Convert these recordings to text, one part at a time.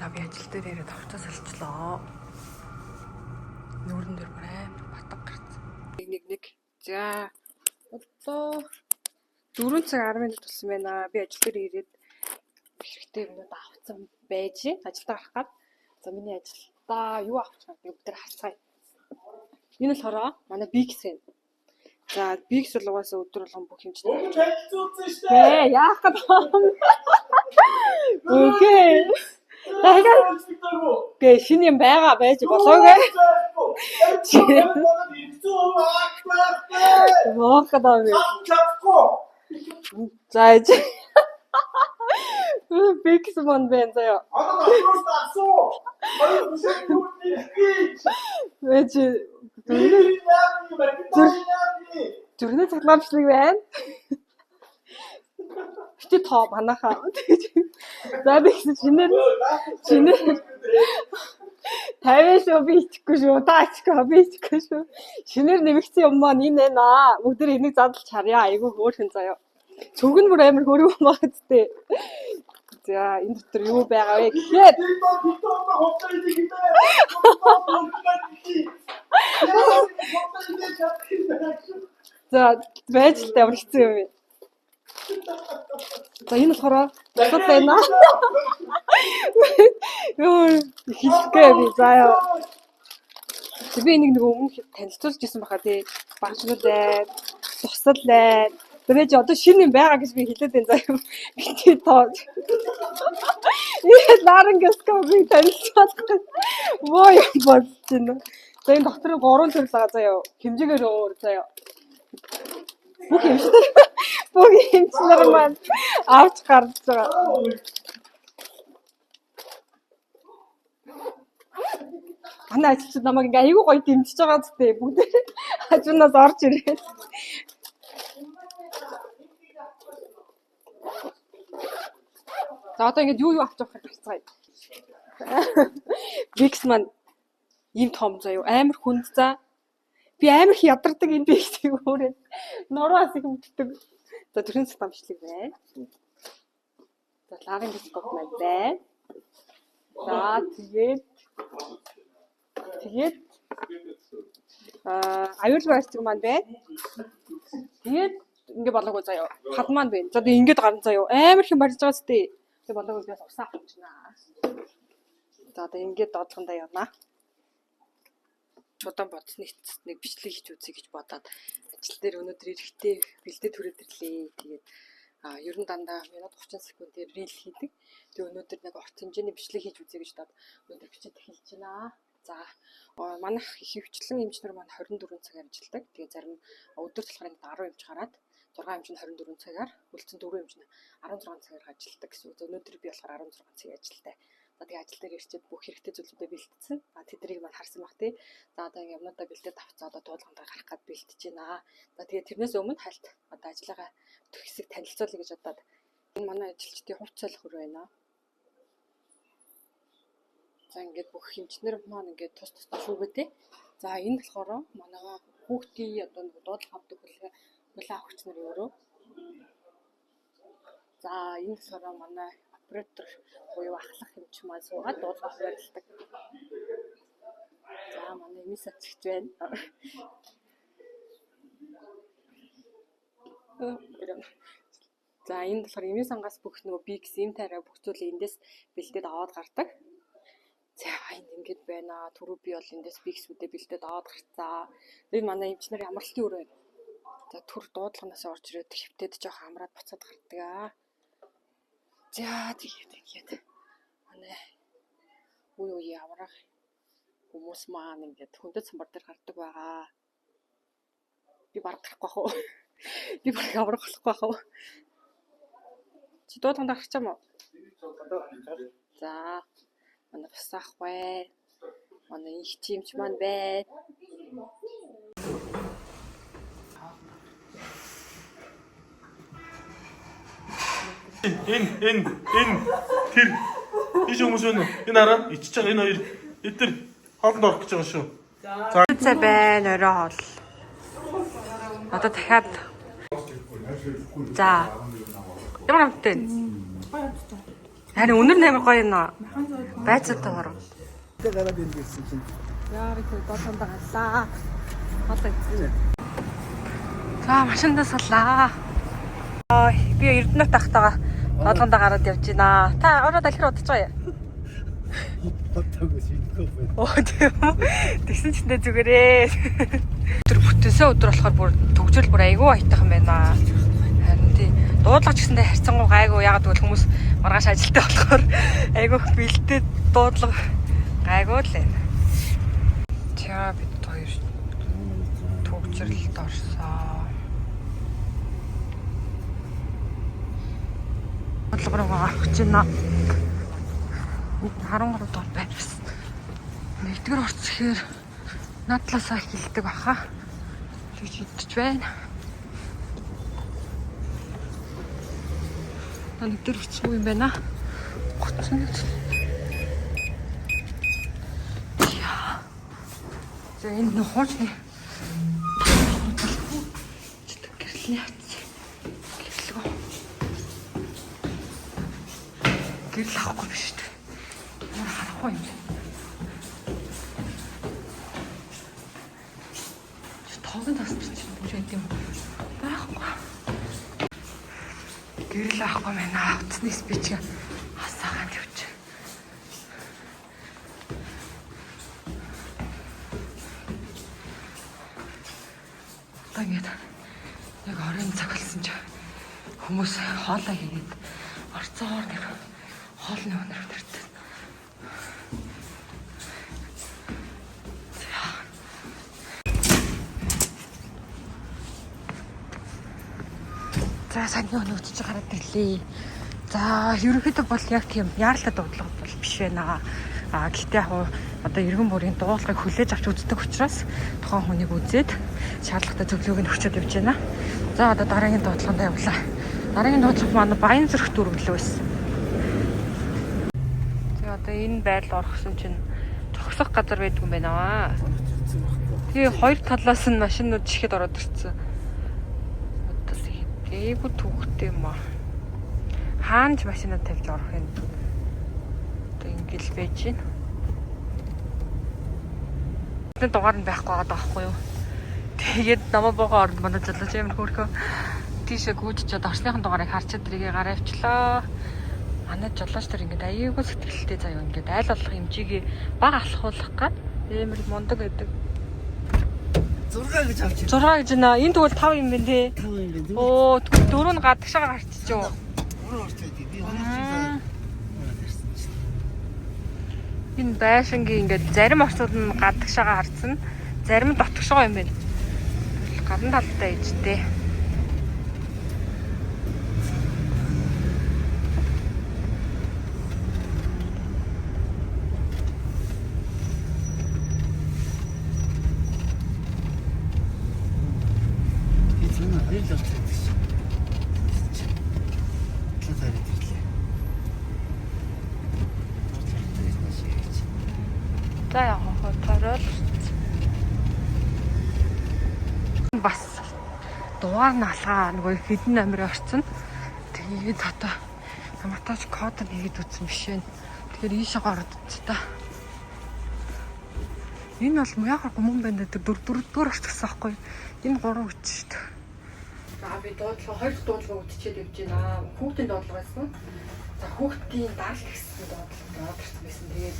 За, би ажил дээр ирээд хувцас солилцлоо. Нүүрэн дээр бүр амар батга гарсан. 1 1 1. За, одоо 4 цаг 10 минут болсон байна. Би ажил дээр ирээд хэрэгтэй юмнууд авцсан байж ажилдаа гарах гад. За, миний ажилдаа юу авч байгааг бүгд харцгаая. Энэ болохоор манай Big Sen. За, Big бол угаасаа өдөр болгон бүх юм чинь. Өмнө танилцуулсан шүү дээ. Ээ, яах гээд байгаа юм? Окей. Дахиад гээ шинэ юм байгаа байж болоогүй. Моох гэдэг юм. За, ээж. Big мон байна заяа. Байж зүрхний цахилгаан байна. Бити тоо манайхаа. За, би гэсэн шинээр шинээр 50 шүү, би итгэхгүй шүү. Та итгэхгүй, би итгэхгүй шүү. Шинээр нэмэгдсэн юм маань энэ байна. Бүгд тэр энийг задлж харъя. Айгүй хөөрхөн заяа. Цүг нь бүр амар хөрөг байгаа зү. За, энэ дотор юу байгаа вэ гэхээр за, байж л та ямар хэцүү юм бэ. За, энэ болохоор бусад байна. Йоо, хэлэхгүй би заа. Би энийг нэг өмнө танилцуулж ирсэн баха тий. Багшнууд бай, тусал бай. Тэгээ чи одоо шинэ юм байгаа гэж би хэлээд байна заа. Би тоо. Энэ ларингоскопыг танилцуулах гэж муу юм болж байна. За, энэ дотор нь гурван төрөл байгаа заяа. Хэмжээгээр өөр заяа. Бүх эмчнэр бүх эмчнэр маань авч гарч байгаа. Манай ажилчид намайг ингээ айгүй гоё дэмжиж байгаа зү бүгд хажуунаас орж ирээд. За, одоо ингээд юу юу авч явахыг харцгаая. Викс маань ийм том заяа, амар хүнд за. Би амар их ядардаг энэ Виксийг өөрөө. Нурууас их өвддөг. За, төрийн цахилгаан бичлэг байна. За, ларингоскоп маань байна. За, тэгээд аюулгүй байрцаг маань байна. Тэгээд ингээ болоогүй заяа. Хад маань байна. За, тэгээ ингээд гарна заяа. Амар их юм барьж байгаа зү. Тэгээ болоогүй, би бас усаа авчихнаа. За, одоо ингээд доотлондоо явнаа. Удаан бодсны эцэст нэг бичлэг хийж үзье гэж бодоод ажил дээр өнөөдөр эрэхтэй бэлдээ түрээд ирлээ. Тэгээд ер нь дандаа минут 30 секундээр reel хийдэг. Тэгээ өнөөдөр нэг урт хэмжээний бичлэг хийж үзье гэж бодоод өнөөдөр бичээд эхэлж байна. За, манайх ихэвчлэн эмчнэр маань 24 цагаар ажилладаг. Тэгээ зарим өдөрт болохоор ингээд 10 эмч гараад 6 эмч нь 24 цагаар, үлдсэн 4 эмч нь 16 цагаар ажилладаг гэсэн үг. Өнөөдөр би болохоор 16 цагийн ажилтай. За, тэгээ ажил дээр ирчээд бүх хэрэгтэй зүйлүүдээ бэлтцсэн. А тэднийг маань харсан бах тий. За, одоо ингээ юмнуудаа бэлдээд авцаа, одоо дуулгандаа гарах гад бэлтэж байна. За, тэгээ тэрнээс өмнө хальт одоо ажлыгаа хэсэг танилцуулъя гэж бодоод энэ манай ажилчдын хувц солих хөр байна. За, ингээд бүх хэмжнэр маань ингээд тус тусдаа шүүгээ тий. За, энэ болохоор манай хүүхдийн одоо нэг дуудлага авдаг хүлээ авахч нар өөрөө. За, энэ болохоор манай оператор буюу ахлах эмч маань суугаад дуудлага барилдаг. За, манай эмийн сацгч байна. За, энэ болохоор эмийн сангаас бүх нөгөө би гэсэн им тайраа бүх зүйлийг эндээс бэлдээд аваад гардаг. За, энд ингэж байна. Түрүү би бол эндээс биксүүдээ бэлдээд аваад гарцаа. Энэ манай эмчнэр амралтын өрөө байна. За, түр дуудлаганаас орж ирээд хэвтээд жоох амраад буцаад гардаг аа. За, тэгээд ингээд манай үе үе аврах хүмүүс маань ингээд хүндэт самбар дээр гардаг байгаа. Би бараг гарахгүй бах уу? Би бараг аврах болохгүй бах уу? Чи дуудлаганд гарч юм уу? За, манай бусаах бай. Манай их чимч маань байна. Энэ энэ энэ тэр тийш хүмүүс байна уу? Энэ хараа ичиж байгаа энэ хоёр эдгээр хоолнд орох гэж байгаа шүү. За байна, орой хоол. Одоо дахиад за, ямар амттай вэ? Харин өнөр нь амар гоё юм аа. Байцаатай оров. Тэ гараад ин гэсэн чинь. Яа би тэр доотлонд галлаа. Хоолой. За машиндаа суллаа. Аа би Эрдэнэт ахтайгаа доотлондоо гараад явж байна. Та ороод алхир удаж байгаа юм. Хотоогүй шинэхгүй байна. Оо тийм үү. Тэгсэн чиндээ зүгээрээ. Өдөр бүтэнсээ өдөр болохоор бүр төгжрөл бүр айгүй аятайхан байна. Харин тий. Дуудлага ч гэсэндээ харьцангуй гайгүй, ягаад гэвэл хүмүүс маргааш ажилтаа болохоор айгүй их бэлдээд дуудлага гайгүй л байна. За бид хоёр төгжрөлд орсон. Дуудлага руу гарах гэж байна. 13 дугаар байр байсан. Нэгдүгээр орц ихээр надлаасаа эхэлдэг баха. Тэгж идэж байна. Та нэгдүгээр орцгүй юм байна. 31. Яа. За энэ нөх хуучны гэрлийн хац. Гэрлэгөө. Гэрэл авахгүй биш үү? Ямар харахгүй юм бэ? Чи тоогын тас чинь бүр яд юм байхгүй. Гэрэл авахгүй байна. Утасны спич хасаагаан явж. Одоо ингээд яг оройн цаг болсон чи хүмүүс хоолоо хийгээд орцоор нэг хоолны өнөр төртөн. За сангийн өнөө өчөж гараад ирлээ. За ерөнхийдөө бол яг тийм яаралтай дуудлага бол биш байна. А гэхдээ яг уу одоо иргэн бүрийн дуудлагыг хүлээж авч үздэг учраас тухайн хүнийг үзээд шаардлагатай зөвлөгөөг нь өгчөөд явж байна. За одоо дараагийн дуудлаганд явлаа. Дараагийн дуудлага маань Баян зүрх дүүргэлээ байсан. За одоо энэ байрал орохсон чинь зогсох газар байдгүй юм байна. Тэгээ хоёр талаас нь машинууд жихэд ороод ирсэн. Одоо ээгүй түүхтэй юм аа. Хаана ч машинаа тавьж орох юм. Одоо ингээл байж гин. Тэ дугаар нь байхгүй байгаа байхгүй юу? Тэгээд намаа богоо оронд манай залууч амар хөөрхөө тийшээ гүйж чад орсныхан дугаарыг харчаад тэрийг гараа авчлаа. Манай жолооч нар ингээд аяйгүй сэтгэлтэй заяа ингээд айл болох хэмжээгээ баг алхуулах гад амар мундаг байдаг. 6 гэж авч 6 гэж нэ. Энэ тэгвэл 5 юм байна те. 5 юм байна. Оо тэгвэл дөрөв нь гадагшаа гарчиж юу. 3 орч байдаг. Би хоёр чинь ирсэн чинь. Энэ байшингийн ингээд зарим орчууд нь гадагшаага харцсан, зарим нь дотгошоо юм байна. Гадна талдаа ижтэй. Би цаана хоёр л орч байдаг чинь. Талаа зараад ирлээ. За яг хоо торол. Бас дугаар нь алгаа нөгөө хэдэн номер орцсон. Тэгээд одоо ямартаач код нь хийгээд үзсэн биш ээ. Тэгэхээр ийшээ ороод үзье та. Энэ бол яг гомон байна дээр дөрөв дөрөвдүгээр орчихсон байхгүй юу? Энэ гурван үуч шүү дээ. За би дуудлага хоёр дахь дуудлага үдчихэд явж байна. Хүүхдийн дуудлага байсан. За хүүхдийн даралт гэсэн дуудлага ороод ирсэн байсан. Тэгээд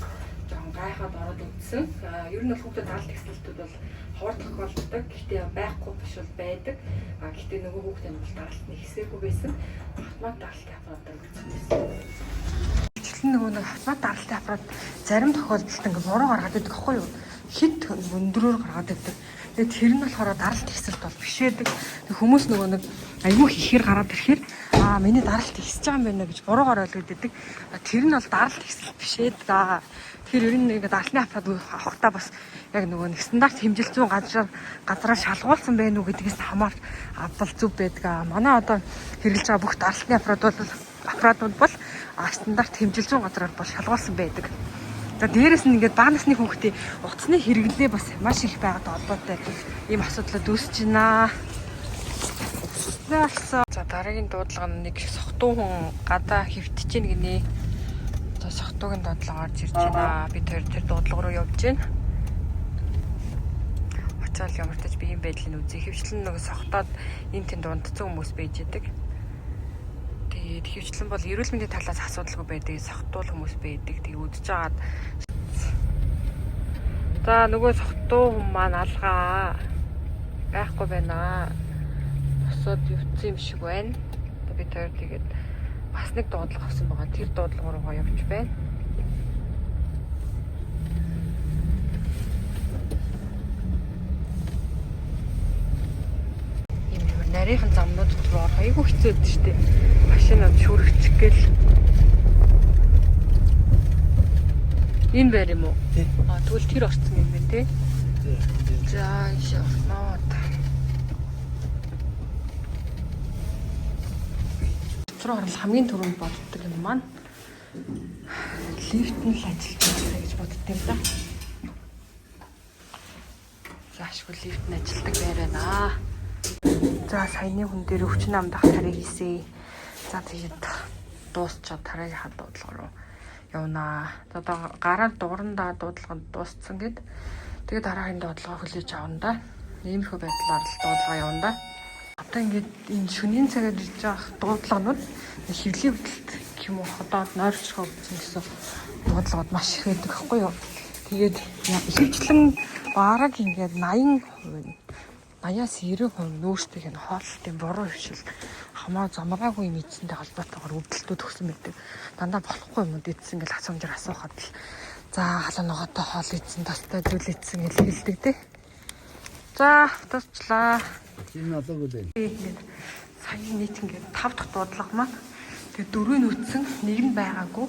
жоохон гайхаад ороод үзсэн. А ер нь бол хүүхдэд даралт гэсэлтүүд бол ховор тохиолддог. Гэхдээ байхгүй биш бол байдаг. А гэхдээ нөгөө хүүхдийн бол даралт нь хэсээгүй байсан. Автомат даралтын аппаратаар үзсэн байсан. Жилэн нөгөө нэг автомат даралтын аппарат зарим тохиолдолд ингээ буруу гаргаад байдаг аахгүй юу? Хит өндрөөр гаргаад байдаг. Тэгээд тэр нь болохоор даралт ихсэлт бол биш байдаг. Тэг хүмүүс нөгөө нэг айгүй их ихээр гараад ирэхээр аа миний даралт ихсэж байгаа юм байна гэж буруугаар ойлгоод байдаг. А тэр нь бол даралт ихсэлт биш ээ. Тэгэхээр ер нь нэг даралтны аппарат авахдаа бас яг нөгөө нэг стандарт хэмжилт зүүн газараар шалгуулсан байх уу гэдгээс хамаарч авбал зүв байдаг. Аа манай одоо хэрэглэж байгаа бүх даралтны аппаратууд бол стандарт хэмжилт зүүн газараар бол шалгуулсан байдаг. За дээрэс нь ингээд бага насны хүүхдийн утасны хэрэглээ бас маш их байгаад холбоотой ийм асуудлууд үүсэж байна. За дараагийн дуудлага нь нэг сохтуу хүн гадаа хөвтөж гин гинэ. Согтуугийн дуудлага орж ирж байна. Би тэр дуудлага руу явж байна. Очоод ямар ч биеийн байдлыг үзье. Хөвчлэн нөгөө согтоод энэ тэнд унтцсан хүмүүс байж идэг. Тэгээд хөвчлэн бол эрүүл мэндийн талаас асуудалгүй байдаг. Согтуул хүмүүс байдаг. Тэгээд үдж агаад за нөгөө согтуу хүн маань алгаа. Байхгүй байна. Босоод явцсан юм шиг байна. Би тэр тэгээд бас нэг дуудлага авсан байгаа. Тэр дуудлага руугаа явж байна. Ийм амар нарийнхан замнууд руу орох айгүй хэцүү байдаг шүү дээ. Машин ам шүрэгчих гээл. Энэ байр юм уу? Тий. А тэгвэл тэр орсон юм байна те. За ийш орноо. Руу орол хамгийн түрүүнд боддог юм маань лифт нь л ажиллаж байгаа гэж боддог юм да. За ашгүй лифт нь ажилладаг байр байна. За саяны хүн дээр өвчин амдах тарыг хийсэ. За тэгээд дуусчаад тараагийнхаа дуудлага руу явнаа. Одоо гараар дуурандаа дуудлага дууссан гэд. Тэгээд дараагийн дуудлага хүлээж авна да. Иймэрхүү байдлаар л дуудлага явна да. Одоо ингээд энэ шөнийн цагаар ирж байгаа дуудлаганууд хөвлийн хөдөлт гэх юм уу ходоод нойрчхоо гэсэн гэсэн дуудлагууд маш их байдаг байхгүй юу. Тэгээд ихэвчлэн бараг ингээд 80%, 80-аас 90% нөөцтэй энэ хооллолтын буруу хвшил хамаа замраагүй юм эзэнтэй холбоотойгоор өвдөлтүүд өгсөн байдаг. Дандаа болохгүй юмуд эзэн ингээл асуумжаар асуухад л за халуун ногоотой хоол эзэн тастай зүйл эзэн гэж хэлдэг те. За тусчлаа. Энэ олоогүй дээ. Ингээд сая нийт ингээд 5 дахь дуудлага маань тэгээд дөрөв нь үтсэн, нэг нь байгаагүй.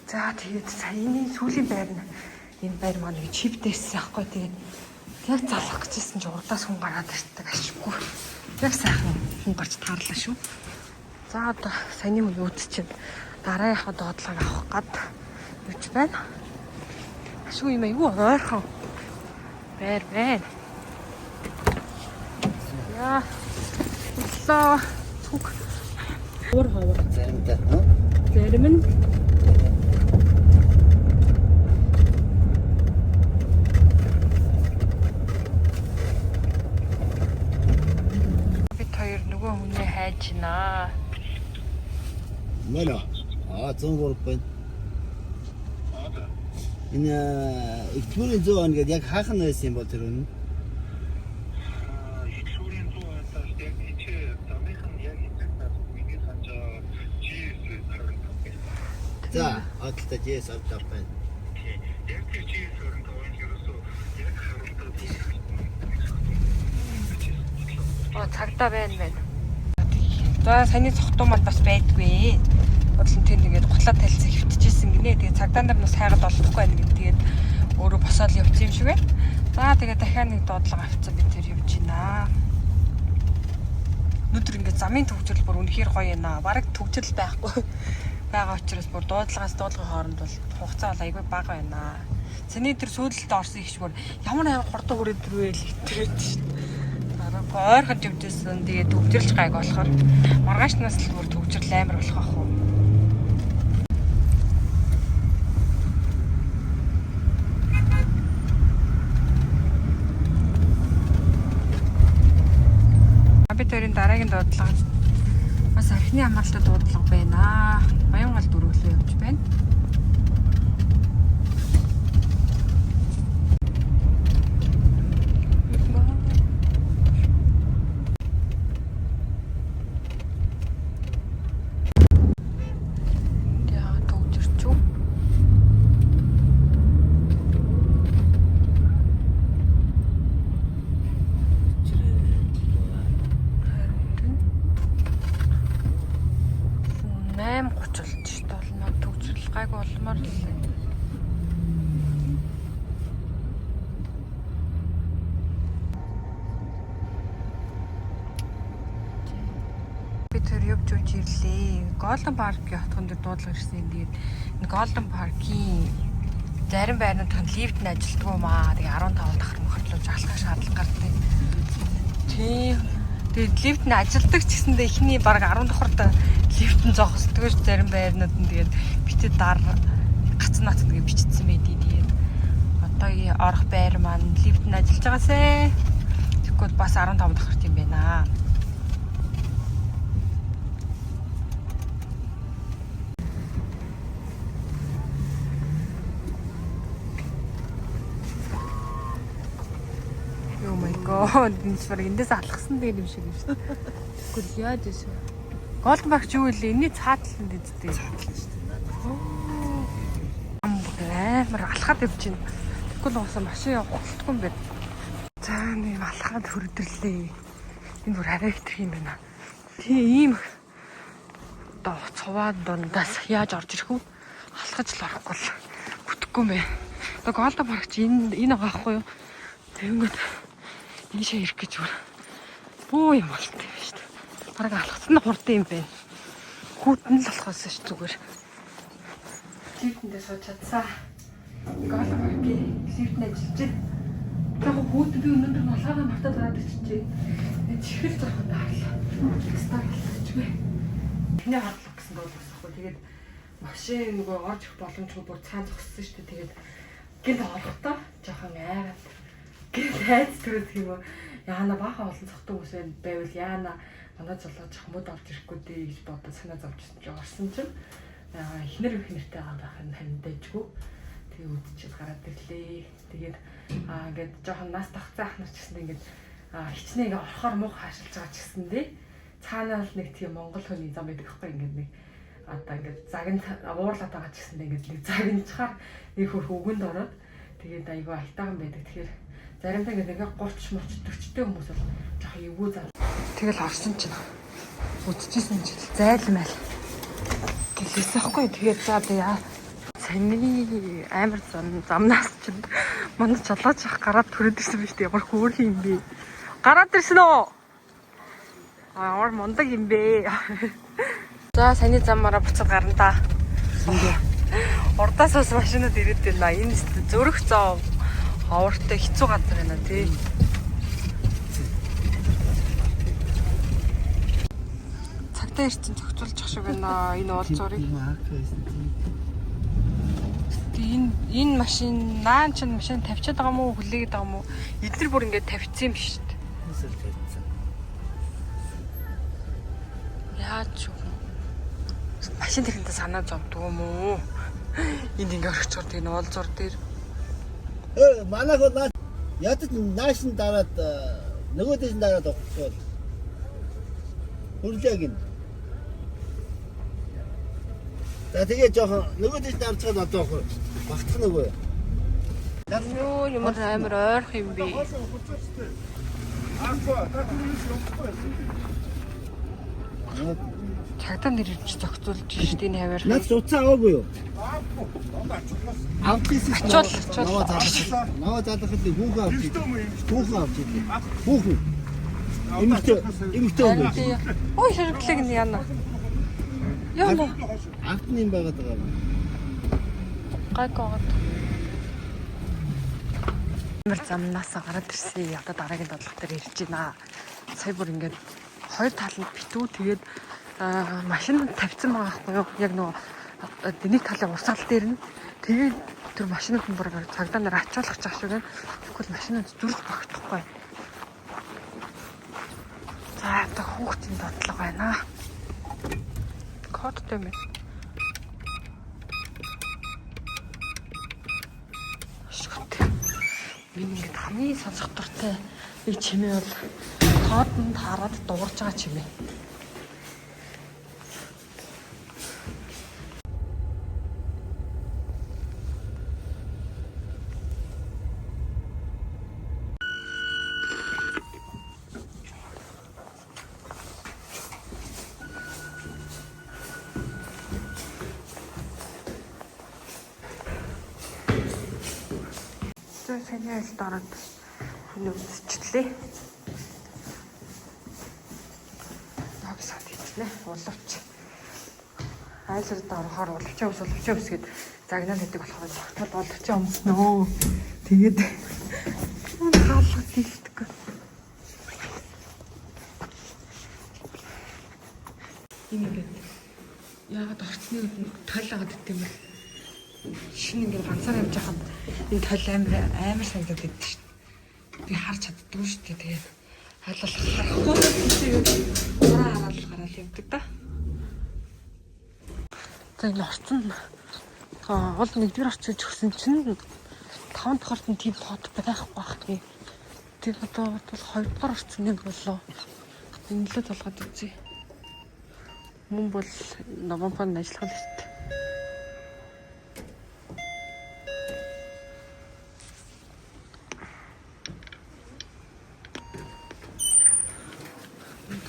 За тэгээд саяны сүүлийн байр нь энэ байр маань нэг чиптэйсэн аахгүй тэгээд яг залах гэжсэн чи урдаас хүн гараад ирдэг ашиггүй. Яг сайхан хүн гарч таарлаа шүү. За одоо саяны хүн үтчихэд дараагийнхаа дуудлагыг авах гад юуч байна. Ашгүй юм айгүй ойрхон байр байна. Яа. Өглөө түг. Уур хавар. Заримдаа. Зарим нь бид хоёр нөгөө хүнээ хайж байна. Мэло. Аа 103 байна. Энэ ихтмөрийн 100 он гэдэг яг хаах нь байсан юм бол тэр үнэ. Ихлүүрийн 100 хоног яг энэ замынх нь яг энэ цаг миний санаж байгаа GS 25 байсан. За, хадалтай GS 25 байна. Тийм. Яг тэр GS 25-ын ерөөсөө яг харуултаа Оо цагдаа байна байна. За саяны цогтуу маань бас байдгүй. Бодлон тэнд ингээд гутлаа талцсан хөвтөжсэн гинэ. Тэгээ цагдаа нар нас хайгаад олдохгүй байна гэд тэгээд өөрөө босоод явчихсан юм шиг байна. За тэгээ дахиад нэг дуудлага авцсан бид тэр явж байна. Өнөөдөр ингээд замын төгжрөл бүр үнэхээр гоё юм аа. Бараг төгжрөл байхгүй байгаа учраас бүр дуудлагаас дуудлагын хооронд бол хугацаа бол айгүй бага байна. Сэний тэр сүйдэлд орсон их бүр ямар амар хурдан хүрээд ирвэл л хэтрээд шин. Бараг ойрхон төвжсэн. Тэгээд төвжирлж гайг болохоор маргааш нас л бүр төвжирл амар болох ах уу. Би тэрийн дараагийн дуудлага бас архины хамгаалалтад дуудлага байна. Баянгал дөрвөлөө явж байна. Яа, төгжирч үү? Харин 8:30 болж шít болно. Төгжрөл гайг болмоор л байна. Би тэр явж явж ирлээ. Golden Park-ийн хотгон дээр дуудлага ирсэн. Тэгээд энэ Golden Park-ийн зарим байрнууд нь лифт нь ажилтгүй маа. Тэгээ 15 давхар мөхөрлөж алхах шаардлага гардаг. Тийм. Тэгээд лифт нь ажилдаг ч гэсэндээ эхний бараг 10 давхарт лифт нь зогсдог ш зарим байрнууд нь тэгээд битээ дар Алгацсан нац гэж бичсэн байдгийг. Тэгээд одоогийн орох байр маань лифт нь ажиллаж байгаасэ. Тэгэхгүй бас 15 давхарт юм байна. Oh my god, энэ ч баг эндээс алхсан дээр юм шиг юм шүү дээ. Тэгвэл яаж ийш. Голден парк ч юу вэ? Энэний цаатлан дэзтэй. Цаатлан шүү дээ. Амар алхаад явж байна. Тэгвэл уусаа машин явах болтгүй юм байна. За нэг алхаад хөрдөрлөө. Энэ бүр арай хитрх юм байна. Тий ийм одоо цуваа дундаас яаж орж ирэх вэ? Алхаж л орохгүй л бүтэхгүй юм байна. Одоо Голден парк чи энэ байгаа байхгүй юу? Тэгэнгүүт ийшээ ирэх гэж бүр бүү юм болт юм шүү дээ. Бараг алхацсан нь хурдан юм байна. Хүүтэн л болохоос ш зүгээр. Лифтэндээ сууж чадсаа. Голден паркийн лифтэнд ажиллаж байна. Яг хүүт би өнөөдөр малгайгаа мартаад гараад ирчихжээ. Тэгээд чихэл зурхад харлаа. Стар болчихгүй. Тэний харлах гэсэн дуу басахгүй. Тэгээд машин нөгөө орж ирэх боломжгүй бүр цаан зогссон шүү дээ. Тэгээд гинт орохдоо жоохон айгаад гинт айц төрөөд юм уу. Яана баахан олон цогтон хүмүүс байвал яана манай золоо чамд орж ирэхгүй дээ гэж бодоод санаа зовчихсон чи орсон чинь эхнэр ихнэртэй байгаа байх нь харин дэжгүй. Тэгээ үдчихэд гараад ирлээ. Тэгээд ингээд жоохон нас тогтсон ах нар ч гэсэн ингээд хичнээн ингээд орохоор муу хаашилж байгаа ч гэсэн дээ. Цаанаа л нэг тийм монгол хүний зам байдаг хгүй ингээд нэг одоо ингээд загин уурлаад байгаа ч гэсэн ингээд нэг загинчхаар нэг хөрх өгөнд ороод тэгээд айгүй алтайхан байдаг. Тэгэхээр заримдаа ингээд нэг 30 30 40-тэй хүмүүс бол жоохон эвгүй зам. Тэгэл орсон чинь үдчихсэн чинь зайлмал гэлээсэн хгүй. Тэгээд за одоо яа Саний амар замнаас чинь манай чолооч ах гараад төрөөд ирсэн биз дээ. Ямар хөөрхөн юм бэ? Гараад ирсэн үү? Аа, ямар мундаг юм бэ? За, саний замаараа буцаад гарна та. Урдаас бас машинууд ирээд байна. Энэ зөрөх зов ховортой хэцүү газар байна тий. Цагтаа ирсэн зохицуулчих шиг байна. Энэ уулзуурыг. Тэгээ энэ машин наан чинь машин тавьчихад байгаа мó хүлээгээд байгаа мó? Эднэр бүр ингээд тавьчихсан юм биш үү? Хэсэл тавьчихсан. Яаж юм? Машин тэрхэнтэй санаа зовдөг юм уу? Энд ингээ орчихор тэгээ уулзуур дээр. Манайх бол ядаж нааш нь дараад нөгөөдөөс нь дараад ухчихвал хүрлээ гин. За тэгээ жоохон нөгөөдөөс дарцгаад одоо багтах нөгөө. Юу ямар амар ойрох юм бэ? Цагдаа нэр ирж зохицуулж шít энэ хавар. Наад утсаа аваагүй юу? Авчихсан. Ачуул, ачуул. Наваа залгах. Наваа залгахад хүүхэн авч ирлээ. Хүүхэн авч ирлээ. Хүүхэн. Эмэгтэй эмэгтэй хүн. Ой хэрэглэг нь яана. Яана. Автны юм байгаад байгаа юм. Гайг гоод. Амар замнаасаа гараад ирсэн. Одоо дараагийн бодлого дээр ирж байна. Сая бүр ингээд хоёр талд битүү тэгээд машин тавьсан байгаа байхгүй юу? Яг нөгөө нэг талын урсгал дээр нь тэгээд тэр машинууд нь бүр цагдаа нар ачуулах чах шиг байна. Тэгвэл машинууд зүрх багтахгүй. За одоо хүүхдийн бодлого байна. Кодтой юм байна. Шүт. Миний ингээд хамгийн сонсох дуртай нэг чимээ бол тоодонд хараад дуугарч байгаа чимээ. За сайн айлд ороод хүн үзчихлээ. Дог сад хийчихлээ. Улавч. Айлд орохоор улавчаа ус улавчаа ус гэд загнаад байдаг болохоор тогтоод улавчаа өмснөө. Тэгээд хаалга дийлдэггүй. Энэ ингээд яагаад орцны үдэн тол агаад идэм бэ? Шинэ ингээд ганцаар явж байхад энэ тол амар амар санагдаад идэв шүү дээ. Би харж чаддгүй шүү дээ. Тэгээд аль болох харахгүй тэгээд гараа хараад гараал явдаг да. За энэ орцсон гол нэгдүгээр орц гэж өгсөн чинь 5 дахь орцон тийм тод байхгүй байх тийм. Тэр одоо бол 2 дугаар орцны боллоо. Энэ лөө толгойд үзье. Мөн бол новомфон ажиллах л хэрэгтэй.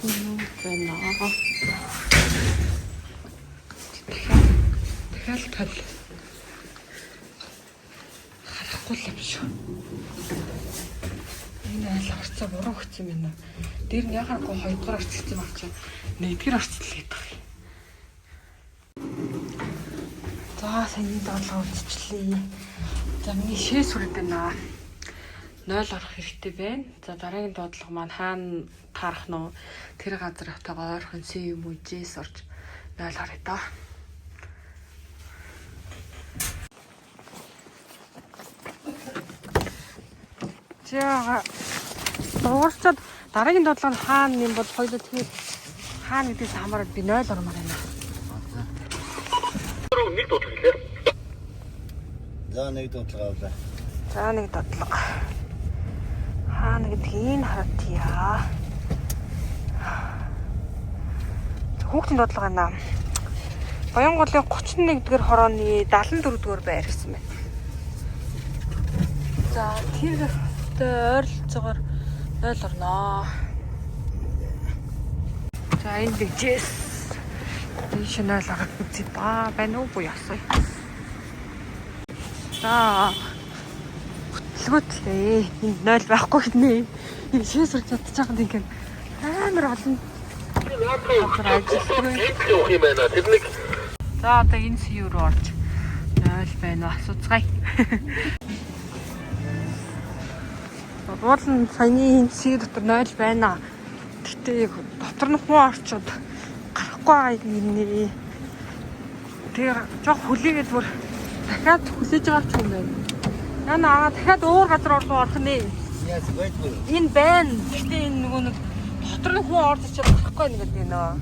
Түнүү байна. Дахиад тал. Харахгүй л юм шүү. Энэ айл орцоо буруу өгсөн юм байна. Дээр нь яхааргүй хоёрдугаар орц гэсэн баг чинь нэгдүгээр орц л гэдэг юм. За саяны доотлого үзчихлээ. За миний шээ сүрээд байна. 0 орох хэрэгтэй байна. За дараагийн доотлого маань хаана таарах нь вэ? Тэр газар автагаа ойрхон С юм уу Ж-с орж 0 орё доо. За дуурчаад дараагийн доотлого нь хаана юм бол хоёулаа тэгээд хаана гэдгээс хамаарат би 0 ормоор байна. За нэг дуудлага авлаа. За нэг дотлого. Хаана гэдгийг харатъя. Хүүхдийн дотлого байна. Баянголын 31-р хорооны 74-р байр гэсэн байна. За тэр ойролцоогоор 0 орноо. За энд нэгжээс. Тийш 0 орох үзье ба байна уу буяа асууя. За хөтөлгөөтлээ. Энд 0 байхгүй гинэ. Энэ шээ сурч чадчих юм ингээд амар олон газар ажилтгүй. За одоо энэ сүү рүү орж 0 байна уу асууцгаая. Уул нь саяны энэ сүү дотор 0 байна. Гэхдээ яг дотор нь хүн орчод гарахгүй байгаа юм нэ. Тэгээ жоох хүлээгээд бүр дахиад хүлээж байгаа ч юм байна. Яна аа дахиад өөр газар руу орох нэ. Яас байдгүй. Энэ байна. Гэхдээ энэ нөгөө нэг дотор нь хүн орж ичээд гарахгүй нэг гэдэг нөө.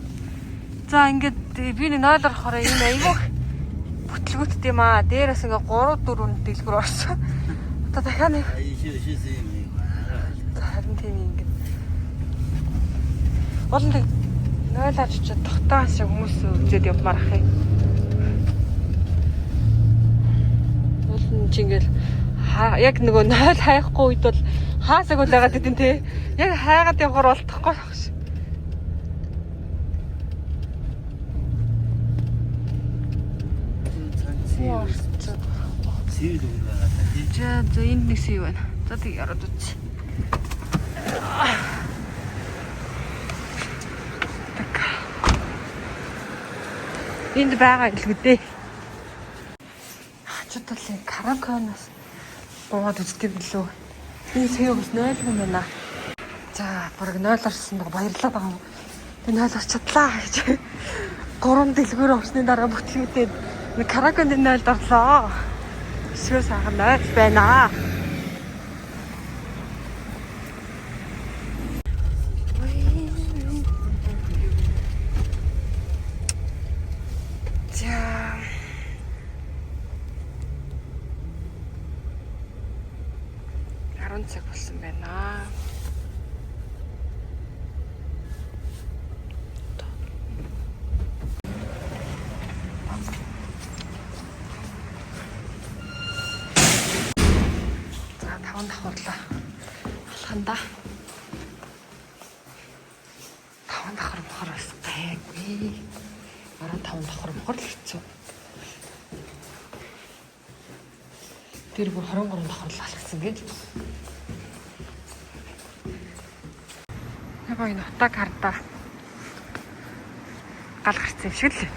За ингээд би нэг 0 орохоор ийм айгүйх бүтлгүүтд юм аа. Дээрээс ингээд 3 4 дэлгүүр орсон. Одоо дахиад нэг Ишээ шээс юм. За, харин тийм юм ингээд. Уул нь 0 орж ичээд тогтоон шиг хүмүүс үзээд явмаар ах юм. Уул нь чи ингээл яг нөгөө 0 хайхгүй үед бол хаасаг үл байгаад идэв те. Яг хайгаад явахаар болтохгүй байх ш. Сүүл үг байгаа та тий. За за энд нэг сэв байна. За тийг ороод үз. Так. Энд байгаа гэлгүй дээ. Хачууд талын караконос гоод үздэг билүү. Энэ сэв бас 0 юм байна. За бараг 0 орсон баг баярлаад байгаа юм. Тэг 0 орч чадлаа гэж. Гурван дэлгүүр орсны дараа бүтлгүүтээд нэг каракон дээр 0 орлоо. Өсгөө сайхан 0 байна. За. Арван цаг болсон байна. За таван давхарлаа. Алханда. Таван давхар мохор бас гайгүй. 15 давхар мохор л хэцүү. Тэр бүр 23 давхар л алхсан гэж. Яг энэ утаг хардаа. Гал гарцсан юм шиг л.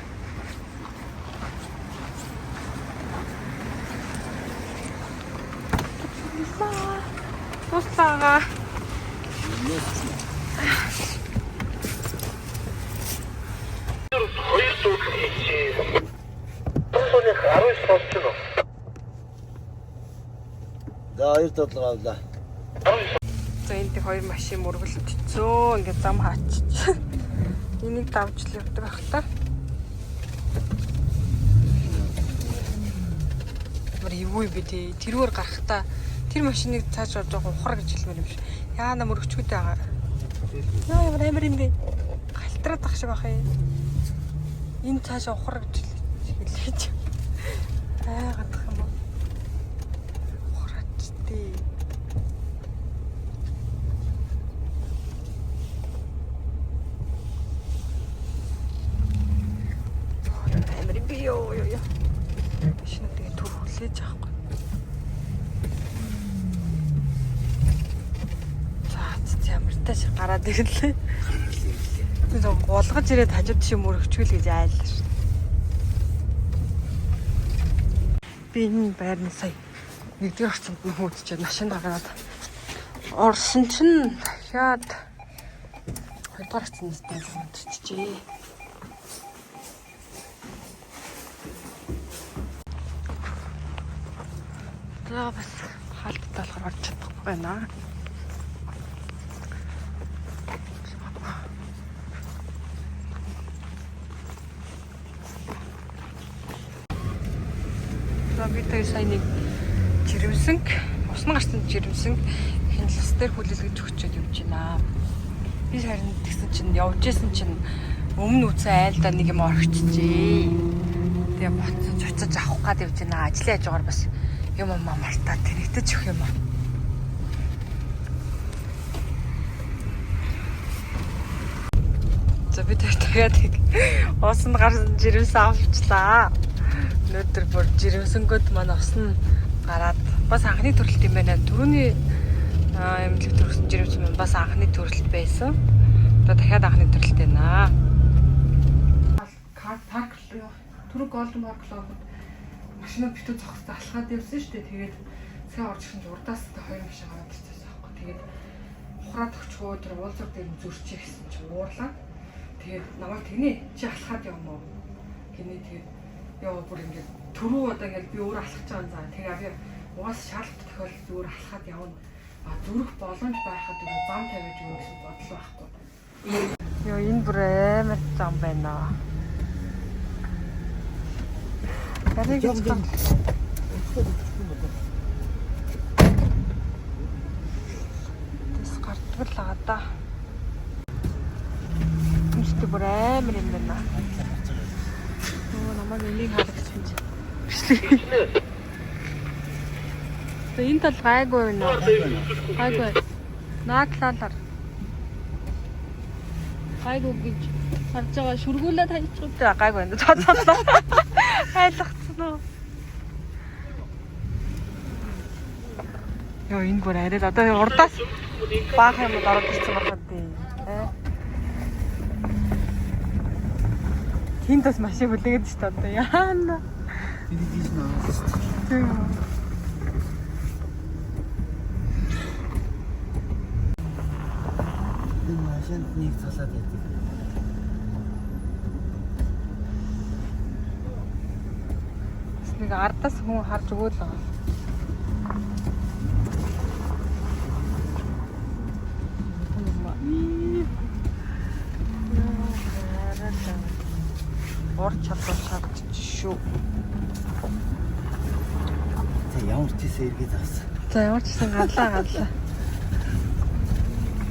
Туслаага. Хоёр дуудлага хийжээ. Томсооных 19 сонсч байна уу? За хоёр бодлого авлаа. За энд нэг хоёр машин мөргөлдчихөө. Ингээд зам хааччих. Энийг давж л явдаг ах та. Ямар эвгүй юм бэ те. Тэрүүгээр гарахтаа тэр машиныг цааш явж байгаа ухраа гэж хэлмээр юм шиг. Яана мөрөгчгүүд байгаа. Яа ямар амар юм бэ? Галтраад ах шиг байх юм. Энэ цааш ухраа гэж хэлээж. Айгаад юм уу? Ухраач тий. Амар юм би ёо ёо ёо. Машинууд тэгээ төр хүлээж авахгүй. За цэц ямар тааш гараад ирлээ. Тэгээ гулгаж ирээд хажууд чи мөрөгчгөл гэж айлаа шүү. Би энэ байрны сая нэгдүгээр орчинд нь хүүдчихэд машинд гараад орсон чинь дахиад хоёрдугаар орчинд хүүдчихжээ. За бас хаалттай болохоор орж чадахгүй байна. За би тэр сая нэг жирэмсэнг, усна гарсан жирэмсэнг хяналт дээр хүлээлгэж өгчөөд явж байна. Би харин тэгсэн чинь явж исэн чинь өмнө үтсэн айлдаа нэг юм орхичжээ. Тэгээ буцаж очиж авах гад явж байна. Ажлын хажуугаар бас юм юм мартаа тэнэгтэж өгөх юм аа. За би тэр дахиад нэг уусанд гарсан жирэмсэн авчлаа. Өнөөдөр бүр жирэмсэнгүүд маань усна гараад бас анхны төрөлт юм байна. Түрүүний эмнэлэг төрсөн жирэмсэн маань бас анхны төрөлт байсан. Одоо дахиад анхны төрөлт байна. Кар парк түрүү Golden Park лоогод машинууд битүү зогссон алхаад явсан шүү дээ. Тэгээд сайн орж ирсэн чинь урдаас та хоёр машин гараад ирсэн байхгүй. Тэгээд ухраад өгчхөө тэр уулзар дээр нь зөрчээ гэсэн чинь уурлаа. Тэгээд намайг тэгнэ чи алхаад явна уу гинэ. Тэгээд ёо бүр ингээд түрүү одоо ингээд би өөр алхаж байгаа юм за. Тэгээ би угаас шаардлагатай тохиолдолд өөр алхаад явна. А зүрх боломж байхад өөр зам тавиж өгөө гэсэн бодол байхгүй. Ёо энэ бүр амар зам байна. Гарыг гэж Тэс гардгал аа да. Үнэхээр бүр амар юм байна. Оо намайг энийг харагч юм чи. Бичлэг. За энэ тал гайгүй байна уу? Гайгүй. Наад талаар. Гайгүй гэж харж байгаа шүргүүлээд хайчих. За гайгүй байна. За за за. Айлгцсан уу? Йоо энэ бүр арай л одоо урдаас баах юм ороод ирсэн байна тий. Э? Тэнд бас машин хүлээгээд шүү дээ одоо яана. Тэний тийш наа. Тийм үү. Энэ машинд нэг цалаад байдаг. Бас нэг ардаас хүн харж өгөөд л байгаа. Ур чадвар шаардчих шүү. За ямар ч тийсээ эргээд авсан. За ямар ч гэсэн галаа галаа.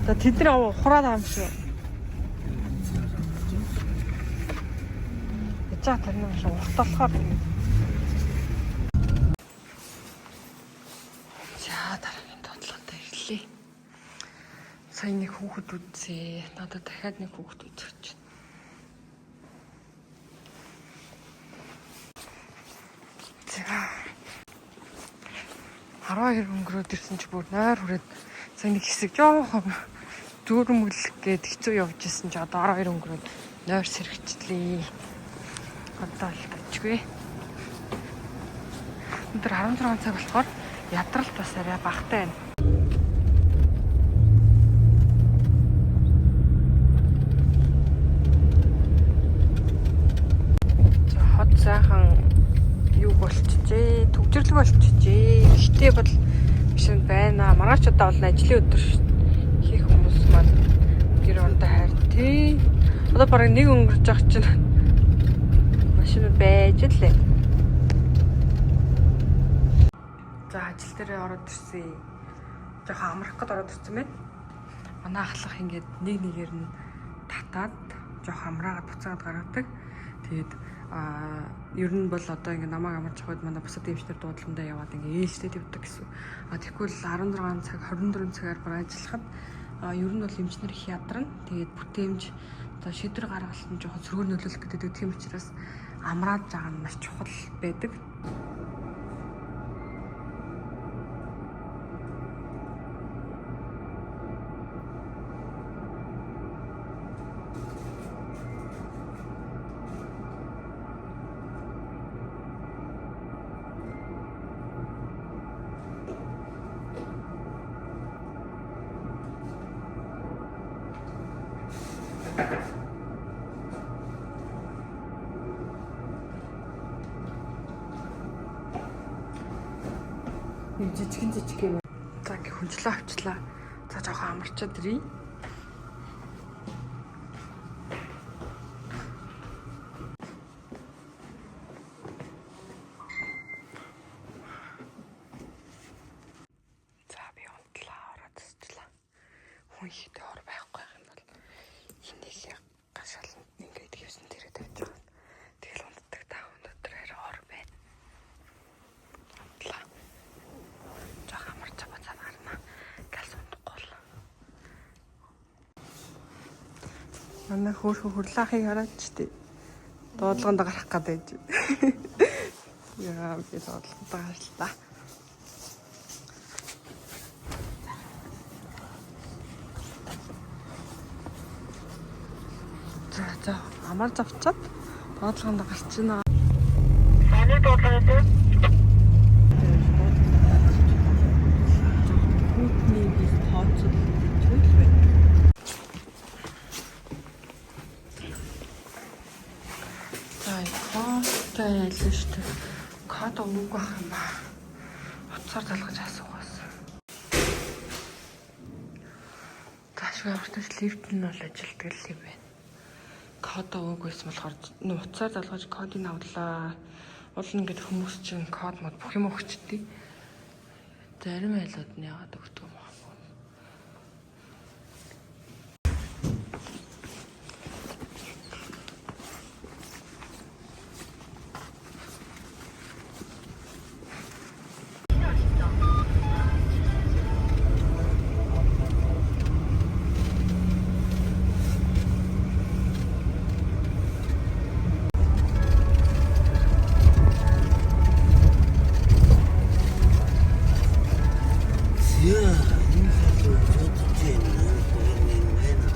За тэд нар ухраад байгаа юм шүү. Яж байгаа тэр юм шиг урт болохоор тийм. За дараагийн бодлоготой ирлээ. Сая нэг хүүхэд үзье. Надад дахиад нэг хүүхэд үзэх чинь. За 12 өнгөрөөд ирсэн чи бүр нойр хүрээд сая нэг хэсэг жоохон зүүрмөглөх гээд хэцүү явж исэн чи одоо 12 өнгөрөөд нойр сэрэгчлээ. Одоо л тачгүй. Өнөөдөр 16 цаг болохоор ядралт бас арай багатай байна. За хот сайхан юг болчихжээ. Төгжрлөг болчихжээ. Гэхдээ бол Машин байна. Маргааш удаа бол ажлын өдөр шүү дээ. Хийх хүмүүс маань гэр орондоо хайр тий. Одоо бараг нэг өнгөрч байгаа чинь машин байж лээ. За, ажил дээрээ ороод ирсэн. Жоохон амрах гээд ороод ирсэн байна. Манай ахлах ингээд нэг нэгээр нь татаад жоохон амраагаад буцаагаад гаргадаг. Тэгээд ер нь бол одоо ингээд намайг амарч явахад манай бусад эмчнэр дуудлагандаа яваад ингээд ээлжтэй явдаг гэсэн. А тэгэхгүй л 16 цаг, 24 цагаар баг ажиллахад ер нь бол эмчнэр их ядарна. Тэгээд бүтээмж, одоо шийдвэр гаргалт нь жоохон сөргөөр нөлөөлөх гэдэг. Тийм учраас амрааж байгаа нь маш чухал байдаг. Нэг жижигэн жижиг юм. За, ингээ хүнчлээ авчлаа. За, жоохон амарчаад ирье. За, би унтлаа, ороод суучлаа. Хүн ихтэй ор байхгүй юм бол энийг гашааланд ингээд хэвсэн дээрээ тавьж байгаа. Тэгэл унтдаг та, өнөөдөр арай ор байна. Унтлаа. Жох амарч буцаад гарна. Галс унтахгүй л. Манай хөөрхөн хөрлөөхийг хараач тий. Дуудлаганд гарах гэдэг. Яа, би дуудлаганд гарлаа. За, амар завчаад дуудлаганд гарч байна. Таны дуудлага дээр Хүүтний би тооцол зүйл байна. За, кодтой ялсан шүү дээ. Код өгөөгүй байх юм ба. Утсаар залгаж асуух байсан. Заашгүй амарч лифт нь бол ажилтдаг л юм байна. Код өгөөгүйсэн болохоор утсаар залгаж кодыг авлаа. Уул нь ингээд хүмүүс чинь код мод бүх юм өгчдээ. Зарим айлууд нь яагаад өгдөг юм бэ? Яа, энэ л бодож байна. Энэ байна.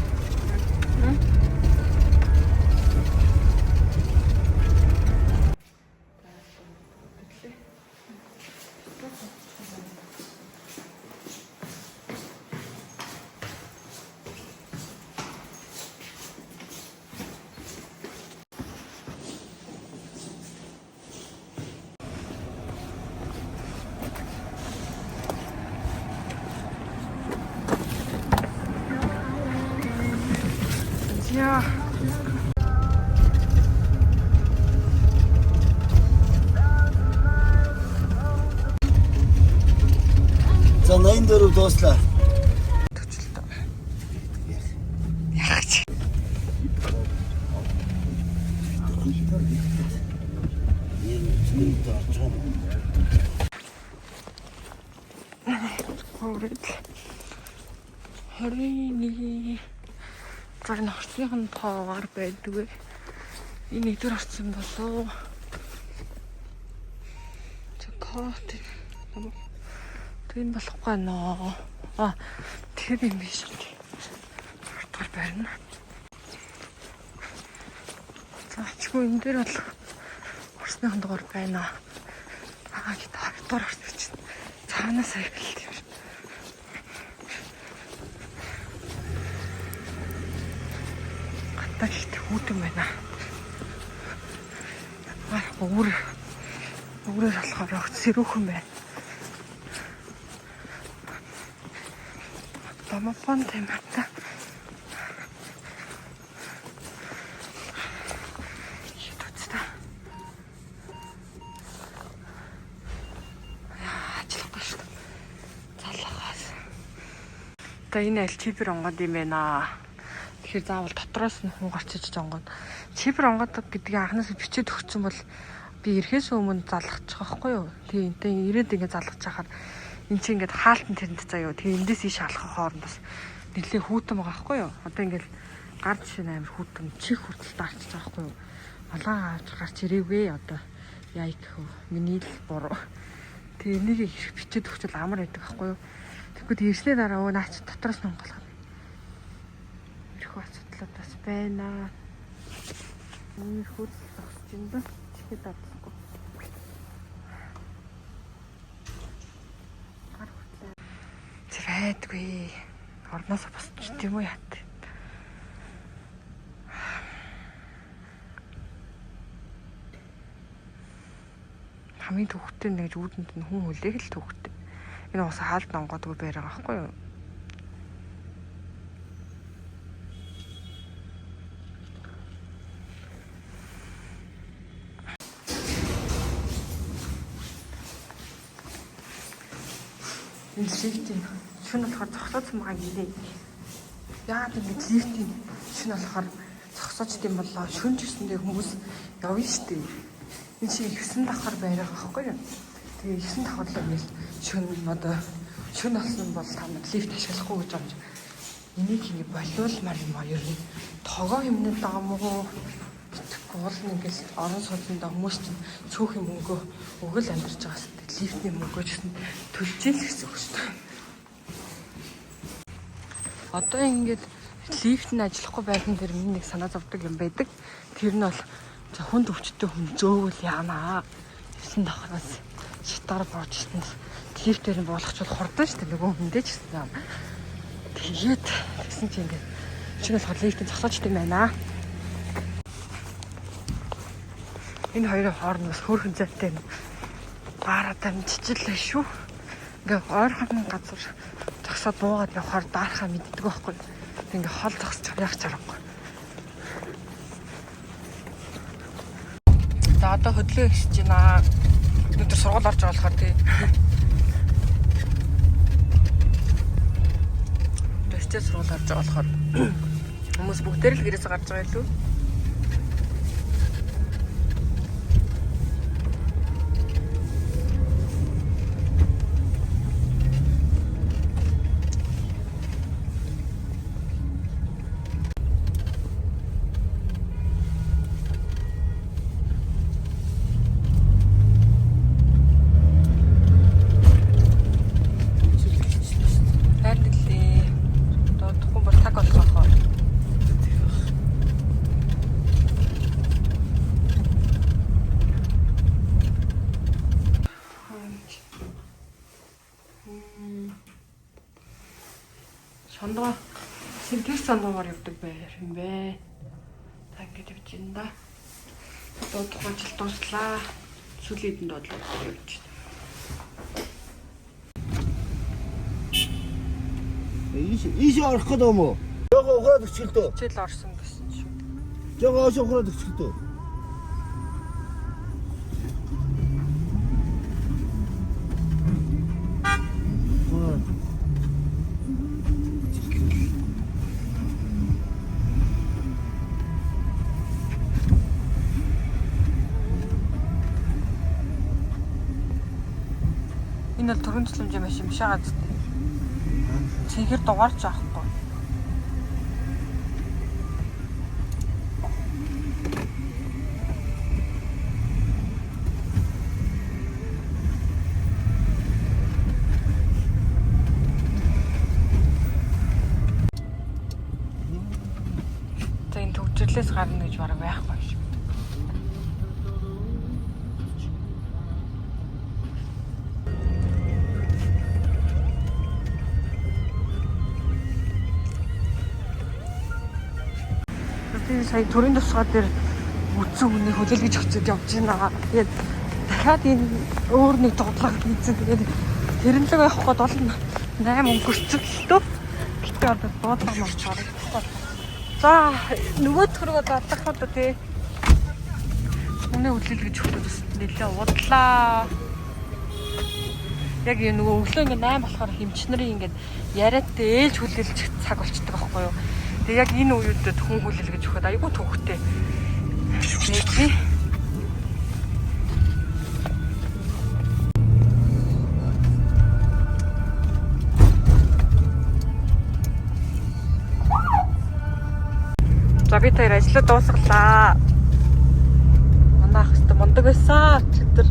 Яа. За, 84 дууслаа. Төчлөлтөө. Яах чи? Энэ орж байгаа юм. Хүрэл. 21 зурны орцных нь тоогоор байдгүй. Энэ нэгдүгээр орцсон болов. За, код. Тэр энэ болохгүй нөө. А, тэр юм биш үү? Хоёрдугаар байрна. За, чгүй энэ дээр бол орсныхан дугаар байна. Аа, гэт хоёрдугаар орсон чинь цаанаас аяглал юм шиг. Гатаа ихтэй хүүтэн байна. Аа, өвөр өврөөр болохоор сэрүүхэн байна. Домофон тамиата. Хитүүцтэй. Яа, ажиллахгүй шүү дээ. Залхаас. Одоо энэ аль чипер онгод юм байна. Тэгэхээр заавал дотроос нь хүн гарч иж онгод. Чипер онгод гэдгийг анханаас бичээд өгсөн бол би ирэхээс өмнө залгах байхгүй юу? Тэгээ энтэй ирээд ингээд залгах чахаар эн чинь ингээд хаалтан тэрэнд заяа. Тэгээ эндээс ийш алхах хооронд бас нэлээ хүүтэн байгаа байхгүй юу? Одоо ингээд гар жишээ нь амар хүүтэн чих хүртэл дарчиж байгаа байхгүй юу? Малгай авч гарч ирээгүй одоо яа гэх вэ? Миний л буруу. Тэгээ энийг их бичээд өгчөл амар байдаг байхгүй юу? Тэгэхгүй ирснээ дараа өө наач дотроос нь онгойлгоно. Ирэх асуудлууд бас байна. Иймэрхүү л зогсож байна да. Чихээ дадлахгүй. Гар хүртлээ. Тэр байдгүй. Орноосоо босч тийм үү яат. Хамгийн төвхтэй нэг үүдэнд нь хүн хүлээх л төвхтэй. Энэ ус хаалт онгодгүй байр байгаа байхгүй юу? Энэ лифтийн шүн болохоор зогсоодсон байгаа гинэ. Яагаад ингэж лифтийн шүн болохоор зогсоочд юм болоо шүн ч гэсэндээ хүмүүс явна штэ. Энэ шиг 9 давхар байраа байхгүй юу? Тэгээ 9 давхар л ингээл шүн одоо шүн болсон бол та нар лифт ашиглахгүй гэж юм. Энийг ингэ болиулмаар юм аа ер нь тогоо хэмнэлт байгаа мó гэхгүй уул нь ингээл орон суудландаа хүмүүс чинь цөөх юм мөнгөө өгөл амьдарч байгаас лифтний мөнгөө ч гэсэн төлж ил гэсэн үг шүү дээ. Одоо ингээд лифт нь ажиллахгүй байсан тэр миний нэг санаа зовдөг юм байдаг. Тэр нь бол за хүнд өвчтөй хүн зөөвөл яанаа. 9 давхраас шатаар бууж ирсэн. Лифтээр нь буулгачвал хурдан шүү дээ нөгөө хүндээ ч гэсэн юм. Тэгээд тэгсэн чинь ингээд чинь болохоор лифтийн зогсоочт юм байна. Энэ хоёрын хооронд бас хөөрхөн зайтай юм. Баараа дамжчихлаа шүү. Ингээ ойрхон газар зогсоод буугаад явхаар даархаа мэддэг байхгүй. Тэг ингээ хол зогсож явах чаргагүй. За одоо хөдлөө ихсэж байна. Өнөөдөр сургууль орж байгаа болохоор тий. Одоо хичээл сургууль орж байгаа болохоор хүмүүс бүгдээр л гэрээс гарч байгаа илүү. Хайр гэлээ. Дуудахгүй бол цаг болох хаа. Сондгоо синтез сондгоор явдаг байр юм бэ. Та ингэж явж байна да. Дуудахгүй жил дууслаа. Сүүлийн хэдэн дуудлаа явж байна. Ийш ийш орох гэдэг юм уу? Жохоо ухраад өчгөл дөө. Хичээл орсон гэсэн шүү. Жохоо ойш ухраад өчгөл дөө. Энэ бол төрөн цэцлэмжийн машин биш байгаа зү. Цэнхэр дугаарч авахгүй. За энэ төгжрлээс гарна гэж бараг байхгүй юм шиг. Би сая төрийн тусгай дээр үтсэн хүний хүлээлгэж очиод явж байна. Тэгээд дахиад энэ өөр нэг дуудлага хийсэн. Тэгээд тэрнлэг явах гээд бол 8 өнгөрцөн л дөө. одоо дуудлага маань харагдахгүй. За нөгөөх рүү задлах одоо тий. Үнэ хүлээлгэж өгөхөд бас нэлээ удлаа. Яг энэ нөгөө өглөө ингээ 8 болохоор хэмч нарын ингээд яриадтай ээлж хүлээлгэх цаг болчдөг байхгүй юу. Тэгээ яг энэ үеүүдэд хүн хүлээлгэж өгөхөд айгүй төвхтэй. Мэдээ. За бид хоёр ажлаа дуусгалаа. Манай ах хэвээр мундаг байсан. Өчигдөр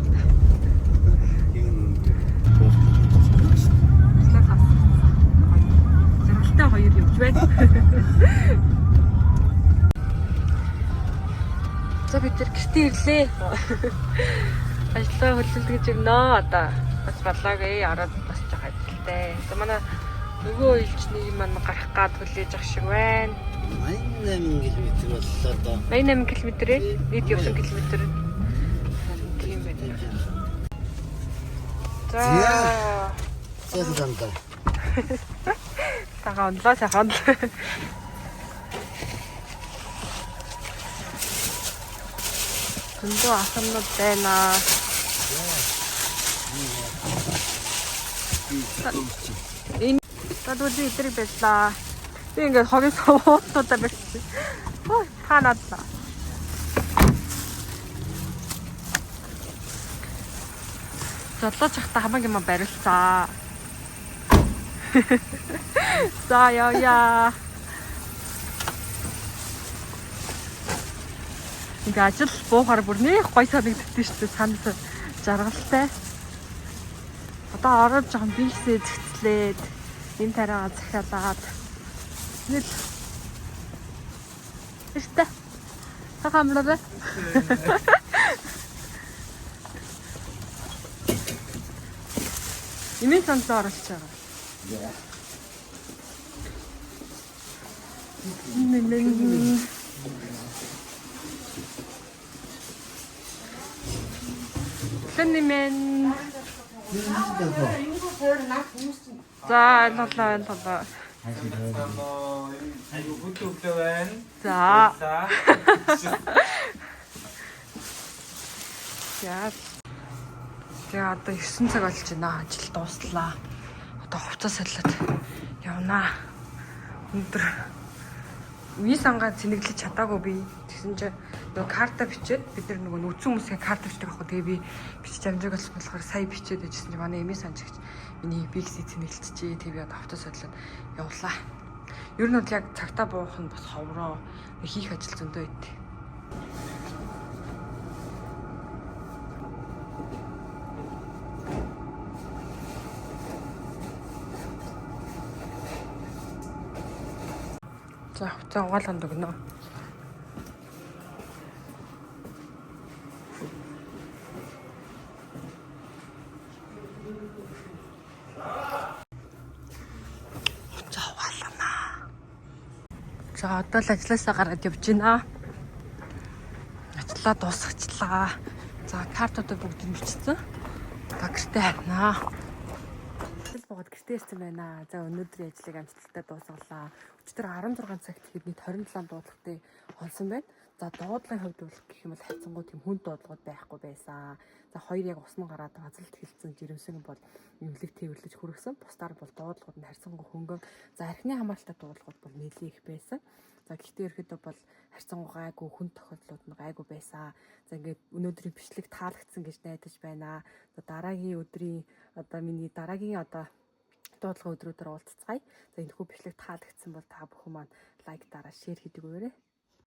ажлаа дуусгасан. Жаргалтай хоёр явж байна. За бид тэр гэртээ ирлээ. Ажлаа хөлөлд гэж өгнө одоо. Бас болоогүй ороод бас жоох ажилтай. За манай нөгөө илчний маань гарах гад хүлээж ах шиг байна. 88 км боллоо доо. 88 км-ээ нийт явсан километр. Харин тийм байна. За. Сайхан дандаа. Сайхан онлоо, сайхан. Зөндөө асарнууд байна. Энэ гадуур эдрэг байлаа. Би ингээд хогийн сувуудаа барьсан. Хөө та надлаа. Зодлооч хата хамаг юм барилцаа. За явъя. Ингээ ажил буухаар бүр нэх гой санагддээ шүү дээ. Санал жаргалтай. Одоо ороод жоохон бийсээ зэгцлээд энэ тариагаа захиалаад нэл Ихтэй. Хахамлаа. Имэн сандлаа оруулж байгаа. Нэн. Лэнмен. За ойлголоо ойлголоо. Айгу хүнд өглөө байна. За. За. За. Тэгээ одоо 9 цаг болж байна. Ажил дууслаа. Одоо хувцас солиод явнаа. Өндөр үе сангаа цэнэглэж чадаагүй би. Тэгсэн чинь нөгөө карта бичээд бид нар нөгөө нүцэн хүмүүсийн карта бичдэг аахгүй. Тэгээ би бичиж амжааг болсон болохоор сая бичээд байжсэн чинь манай эмээ санж гэж миний бикси цэнэглэжээ. Тэгээ би одоо хувцас солиод явлаа. Ер нь бол яг цагтаа буух нь бас ховроо. Хийх ажил зөндөө байд. За хувцас угаалганд өгнө. Хувцас угаалгана. За одоо л ажлаасаа гараад явж байна. Ажлаа дуусгачлаа. За картуудаа бүгдийг бичсэн. Одоо гэртээ харнаа. Ажил буугаад гэртээ ирсэн байна. За өнөөдрийн ажлыг амжилттай дуусгалаа. Өчигдөр 16 цагт ихэд нийт 27 дуудлагатай онсон байна. За дуудлагын хувьд бол гэх юм бол хайцсангуу тийм хүн дуудлагууд байхгүй байсан. За хоёр яг усан гараад базалт хэлсэн жирэмсэн бол эмнэлэг тээвэрлэж хүргэсэн. Бусдаар бол дуудлагууд нь харьцангуй хөнгөн. За архины хамааралтай дуудлагууд бол нэлээд их байсан. За гэхдээ ерөөхдөө бол харьцангуй гайгүй хүн тохиолдлууд нь гайгүй байсан. За ингээд өнөөдрийн бичлэг таалагдсан гэж найдаж байна. За дараагийн өдрийн одоо миний дараагийн одоо дуудлага өдрүүдээр уулзцгаая. За энэхүү бичлэг таалагдсан бол та бүхэн маань лайк дараа, share хийдэг үгээрэй.